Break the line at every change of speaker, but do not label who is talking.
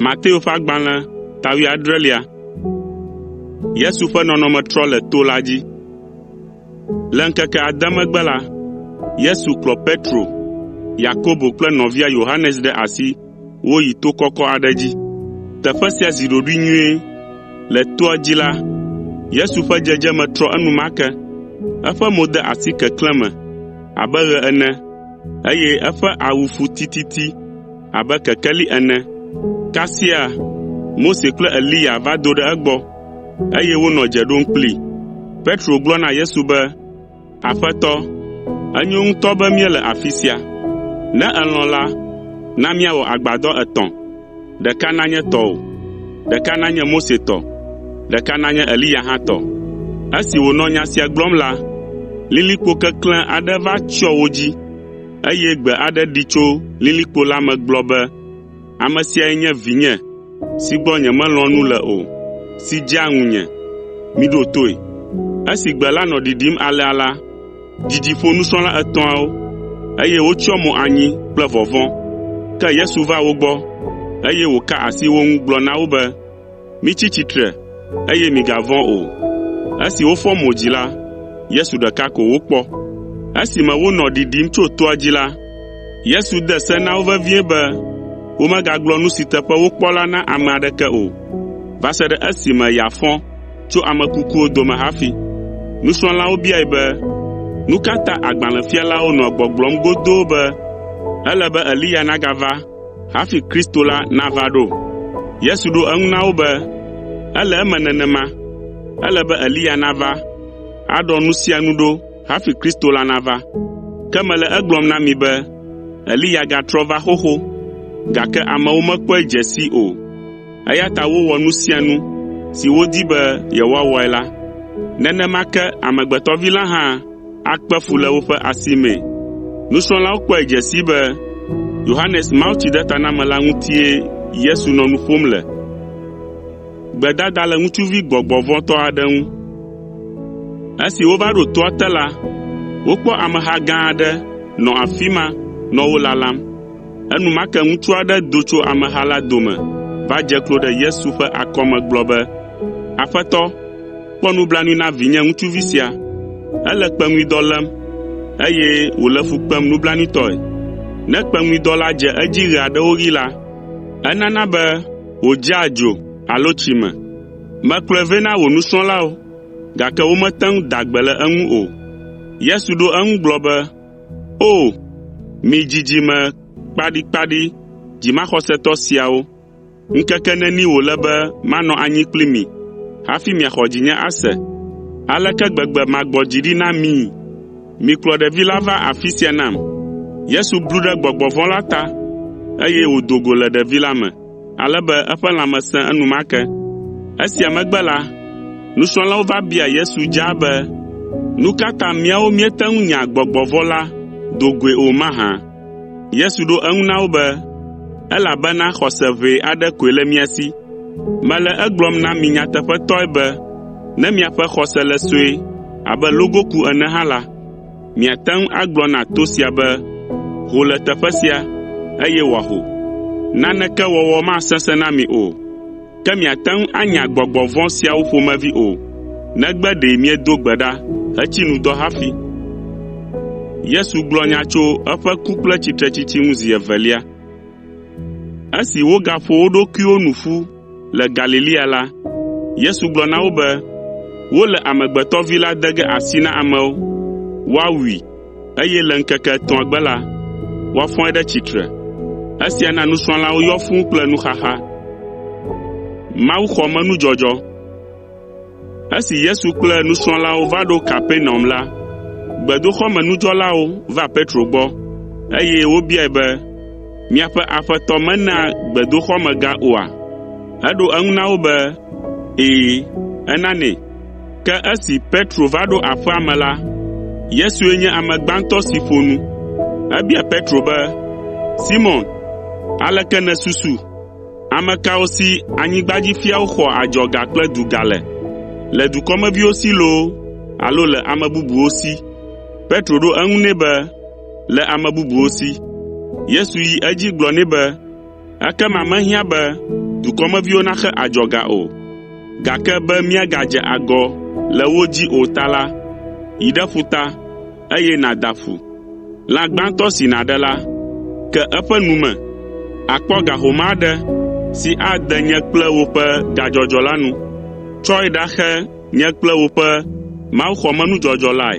Mateo ƒe agbalẽ ta wuiadrelia. Yesu ƒe nɔnɔme trɔ le to la dzi. Le ŋkeke ade megbe la, Yesu kplɔ Petro, Yakobo kple nɔvia Yohanes ɖe asi woyi to kɔkɔ aɖe dzi. Teƒe sia zi ɖoɖoe nyuie. Le toa dzi la, Yesu ƒe dzedzeme trɔ enumake. Eƒe mo de asi keklẽ me abe ɣe ene, eye eƒe awu fu tititi abe kekeli ene. Kasia Mose kple Eliya va do ɖe egbɔ, eye wonɔ dze ɖom kplii. Petro gblɔ na Yesu be, “Aƒetɔ, enyo ŋutɔ be míele afi sia. Ne èlɔ̃ la, na míawɔ agbadɔ etɔ̃, ɖeka nanye tɔwò, ɖeka nanye Mose tɔ, ɖeka nanye Eliya hã tɔ.” Esi wònɔ nya sia gblɔm la, lilikpo keklẽ aɖe va tsyɔ wo dzi, eye gbe aɖe ɖi tso lilikpo la me gblɔ be, “Ame siae nye vinye si gbɔ nyemelɔ̃a nu le o, si dzea ŋunye. Miɖo toe.” Esi gbe la nɔ ɖiɖim alea la, dzidzi ƒo nusrɔ̃la etɔ̃awo, eye wotsyɔ mo anyi kple vɔvɔ̃. Ke Yesu va wo gbɔ, eye wòka asi wo ŋu gblɔ na wo be, “Mitsi tsitre, eye migavɔ̃ o.” Esi wofɔ mo dzi la, Yesu ɖeka ko wokpɔ. Esime wonɔ ɖiɖim tso toa dzi la, Yesu de se na wo vevie be womegagblɔ nu si teƒe wokpɔ la na ame aɖeke o, va se ɖe esime yeafɔ tso ame kukuwo dome hafi. Nusrɔ̃lawo biae be, “Nu ka ta agbalẽfialawo nɔa gbɔgblɔm godoo be ele be Eliya nagava hafi Kristo la nava ɖo?” Yesu ɖo eŋu na wo be, “Ele eme nenema. Ele be Eliya nava, aɖɔ nu sia nu ɖo hafi Kristo la nava. Ke mele egblɔm na mi be Eliya gatrɔ va xoxo, gake amewo mekpɔe dze sii o, eya ta wowɔ nu sia nu si wodi be yewoawɔe la. Nenema ke Amegbetɔ Vi la hã akpe fu le woƒe asi mee.” Nusrɔ̃lawo kpɔe dze sii be Yohanes Mawutsidetanamela ŋutie Yesu nɔ nu ƒom le. Gbedada le ŋutsuvi gbɔgbɔ vɔ̃tɔ aɖe ŋu. Esi wova ɖo toa te la, wokpɔ ameha gã aɖe nɔ afi ma nɔ wo lalam. Enumake ŋutsu aɖe do tso ameha la dome va dze klo ɖe Yesu ƒe akɔme gblɔ be, “Aƒetɔ, kpɔ nublanui na vinye ŋutsuvi sia. Ele kpeŋuidɔ lém, eye wòle fu kpem nublanuitɔe. Ne kpeŋuidɔ la dze edzi ɣe aɖewo ɣi la, enana be wòdzea dzo alo tsi me. Mekplɔe vɛ na wò nusrɔ̃lawo, gake womete ŋu da gbe le eŋu o.” Yesu ɖo eŋu gblɔ be, “O, mi dzidzime kpaɖikpaɖi dzimaxɔsetɔ siawo, ŋkeke neni wòle be manɔ anyi kpli mi hafi miaxɔ dzinye ase? Aleke gbegbe magbɔ dzi ɖi na mii? Mikplɔ ɖevi la va afi sia nam.” Yesu blu ɖe gbɔgbɔ vɔ̃ la ta, eye wòdo go le ɖevi la me, ale be eƒe lãme sẽ enumake. Esia megbe la, nusrɔ̃lawo va bia Yesu dzaa be, “Nu ka ta míawo míete ŋu nya gbɔgbɔ vɔ̃ la do goe o mahã?” Yesu ɖo eŋu na wo be, “Elabena xɔse ʋɛ aɖe koe le mia si. Mele egblɔm na mi nyateƒetɔe be ne miaƒe xɔse le sue abe logoku ene hã la, miate ŋu agblɔ na to sia be, ‘Ho le teƒe sia,’ eye wòaho. Naneke wɔwɔ masesẽ na mi o. Ke miate ŋu anya gbɔgbɔ vɔ̃ siawo ƒomevi o, negbe ɖe miedo gbe ɖa hetsi nu dɔ hafi.” Yesu gblɔ nya tso eƒe ku kple tsitretsitsi ŋu zi evelia. Esi wogaƒo wo ɖokuiwo nu ƒu le Galilea la, Yesu gblɔ na wo be, “Wole Amegbetɔ Vi la de ge asi na amewo, woawui, eye le ŋkeke etɔ̃a gbe la, woafɔe ɖe tsitre.” Esia na nusrɔ̃lawo yɔ fũu kple nuxaxa. Mawuxɔmenudzɔdzɔ Esi Yesu kple nusrɔ̃lawo va ɖo Kapernaum la, gbedoxɔmenudzɔlawo va Petro gbɔ, eye wobiae be, “Miaƒe Aƒetɔ menaa gbedoxɔmega oa?” Eɖo eŋu na wo be, “Ɛ̃, enanɛ.” Ke esi Petro va ɖo aƒea me la, Yesue nye ame gbãtɔ si ƒo nu. Ebia Petro be, “Simɔn, aleke nèsusu? Ame kawo si anyigbadzifiawo xɔa adzɔga kple duga le? Le dukɔmeviwo si loo alo le ame bubuwo si?” Petro ɖo eŋu nɛ be, “Le ame bubuwo si.” Yesu yi edzi gblɔ nɛ be, “Ekema mehiã be dukɔmeviwo naxe adzɔga o, gake be míagadze agɔ le wo dzi o ta la, yi ɖe ƒuta, eye nàda ƒu. Lã gbãtɔ si nàɖe la, ke eƒe nu me. Àkpɔ ga home aɖe si ade nye kple wò ƒe gadzɔdzɔ la nu. Tsɔe ɖaxe nye kple wò ƒe mawuxɔmenudzɔdzɔ lae.